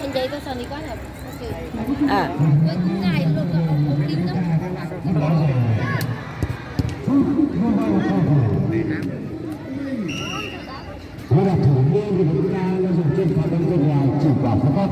Nce tuaj so ni koj hab. Ua ngais luag kom ua ua kib no. Đó là thủ môn của chúng ta đã dùng trên phạt bóng bên ngoài, chỉ quả phạt góc.